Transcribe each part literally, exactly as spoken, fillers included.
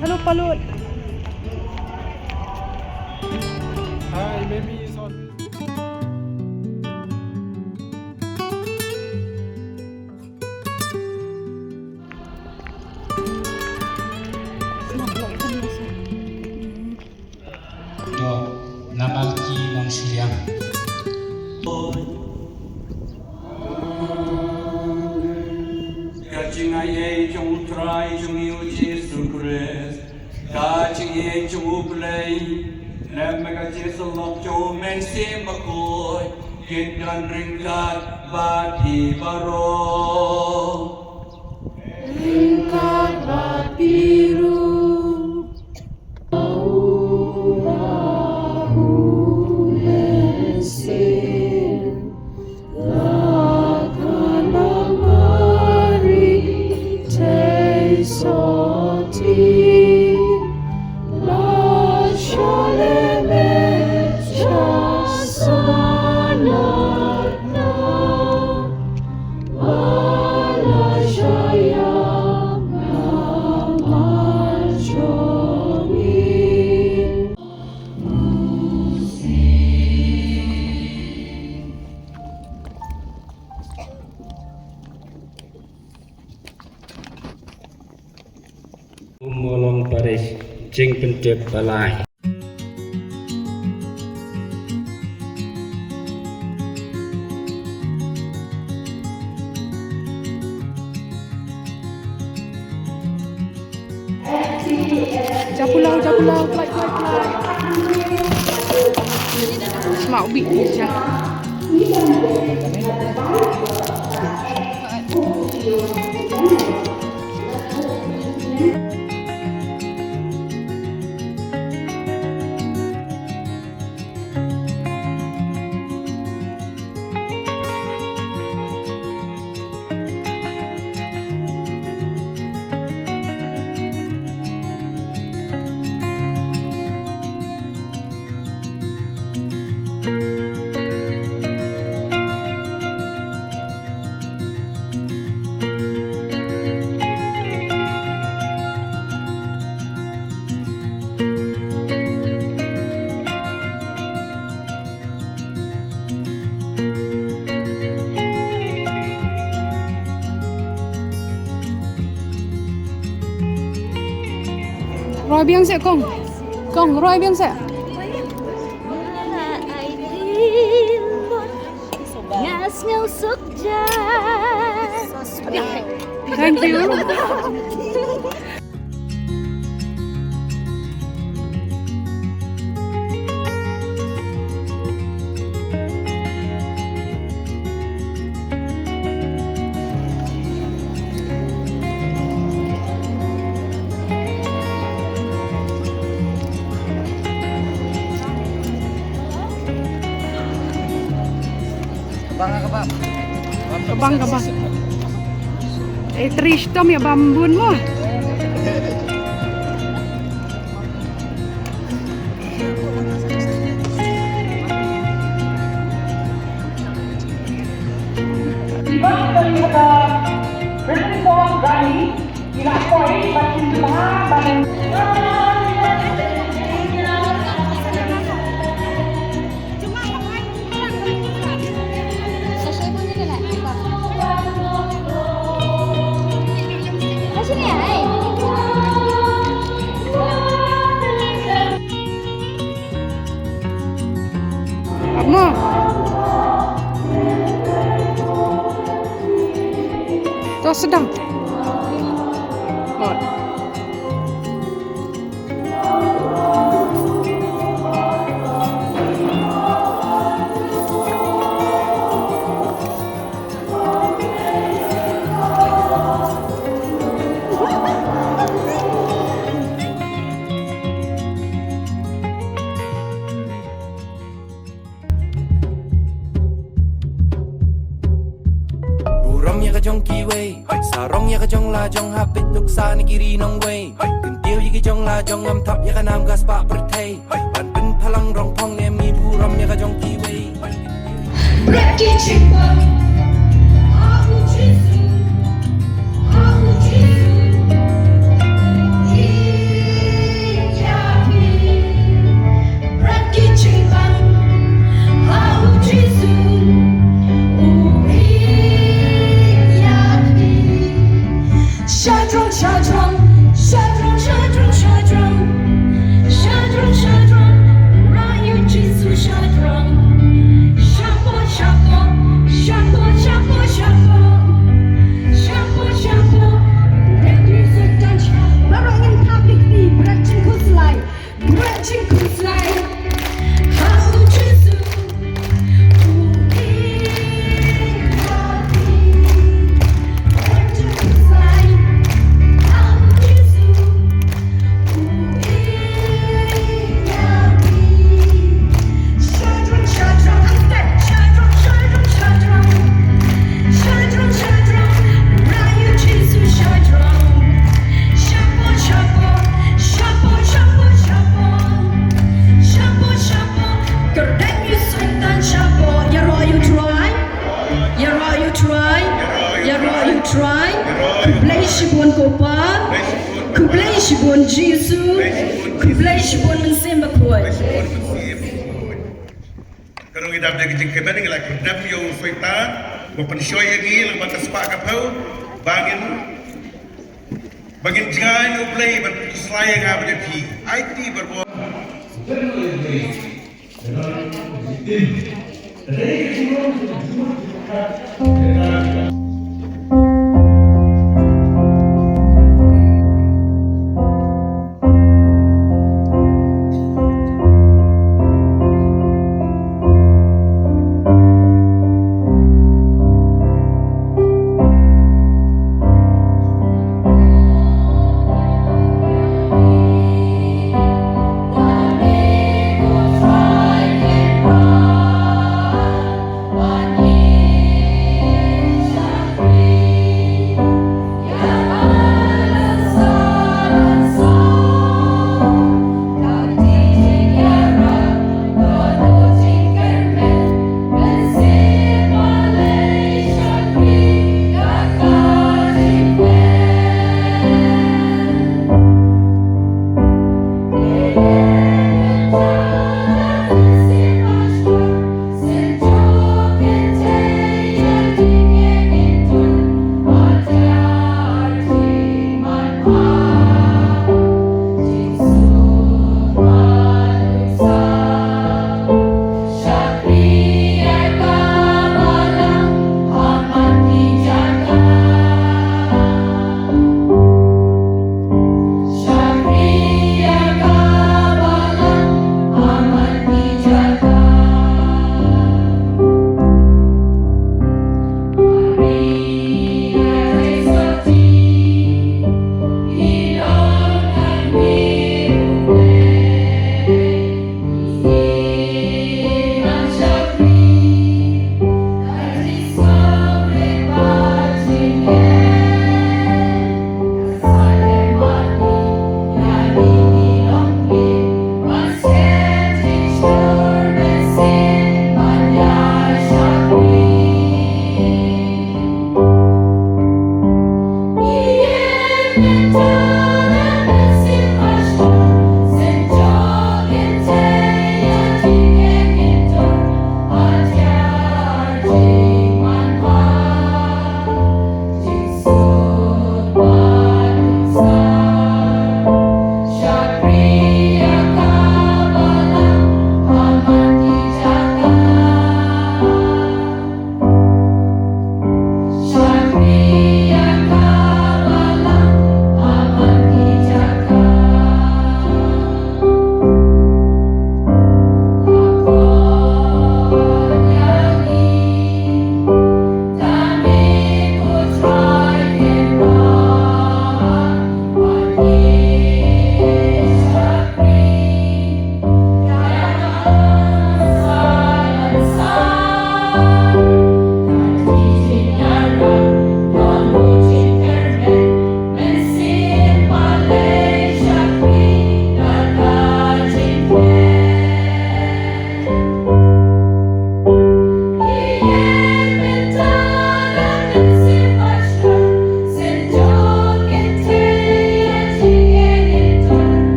Hello, Palut. Hi, Memi is on. Dok na Malki Nongshiliang. Ka jingaiei jong U Trai jong ngi U Jisu Khrist, ka jinghikai jong U Blei, lem bad ka jingsyllok jong U Mynsiem Bakhuid, kin don ryngkat bad phi baroh. Ryngkat bad phi ruh. Ummulong Parish, jingpyntip ba lai. Japulaw, japulaw, flight, flight, flight. Smaw bi, ja. Roi biang seh, kong. Kong, roi biang seh. Thank you. Ka bang, ka bang. Ka bang, ka bang. Eh, Trish, tom ya bambun mo. Amo. To sedang. Hot. Burom ïa ka jong kiwei, sarong ïa ka jong la jong, hapit nuksa na ki ri nongwei. Kyntiew ïa ki jong la jong, ngam thap ïa ka nam ka spah pyrthei. Ban pynphalang rong phong em ngi burom ïa ka jong kiwei. Bret ki jingpang ha u Jisu, ha u Jisu. Shibun Jisu. Khublei shibun Mynsiem Bakhuid. Ka nong i dap de ka jingkmen ngi la kyrdan ïa u Soitan ba pynshoi ïa ngi lang ba ka spah ka phew ba ngin ba ngin jngai ïa u Blei ban pynslai ïa nga bad ïa phi. Aiti barabor.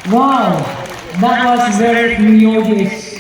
Wow, that was very melodious.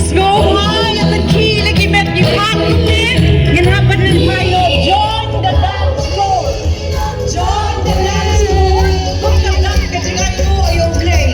Sngewbha ïa ka kti lagi met, ïa ka kti. Ngin hap ban leit ïa u John the Dance School. Join the dance move. Kum ka dang ka jingaitu ïa U Blei.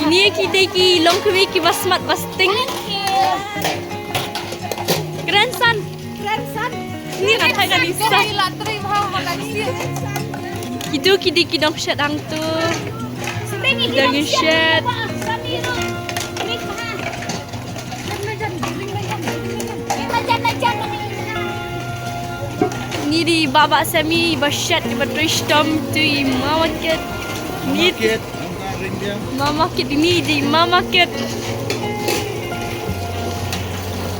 Kine ki dei ki longkmie kiba smat ba sting. Grandson. Grandson. Ni ka thai ka ni sa. Kito ki dei ki dong shet hangto. Dong shet. Ni dei Baba Semi ba shet ba trei shitom tu i Mama Kit. Ni Mama Kit. Mama Kit, ni dei Mama Kit.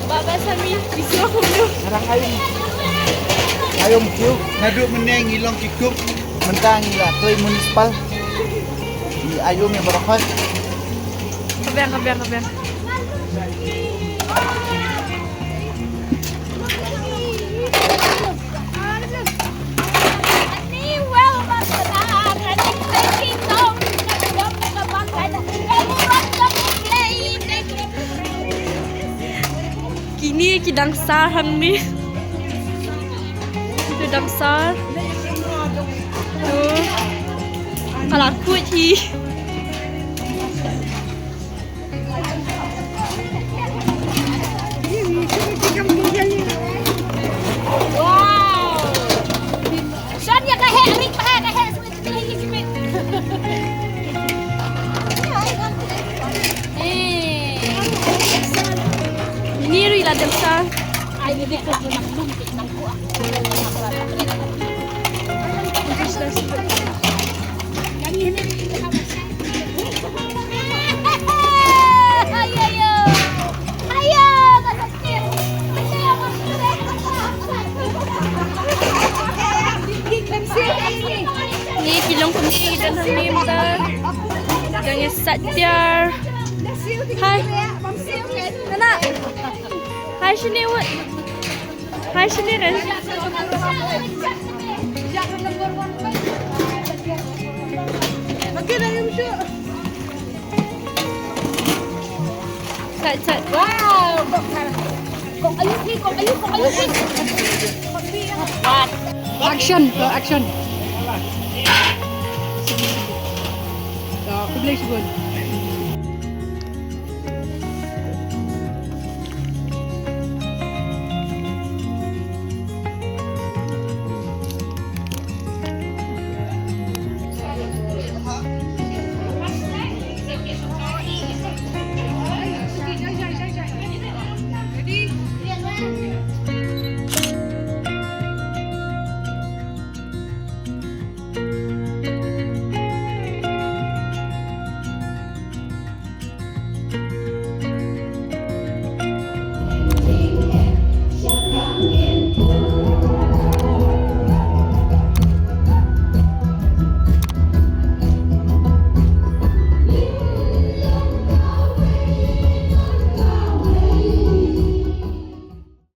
Baba Semi, bisu aku tu. Ngarang ayum. Ayum kiew. Naduh mynne ngi long ki cook, mynta ngi la trei municipal. Ngi ayum ïa baroh. Ka biang, ka biang, ka biang. Kine ki dang sar hangne. Ki dang sar. To. Ka la kut hi. Wow. Shon ïa ka heh ring ba ha ka heh. Eh. Ni ruh i la dem sa. Ai ni dei ka nang nang nang ku. Ni ki long kumne ki don hangne mynta. Dang ïa sait tiar. Hai. Nana. Hai shane wat. Hai shane ren. Sait, sait. Wow. Kong ayu ki, kong ayu, kong ayu ki. Action, go action. So, khublei shibun.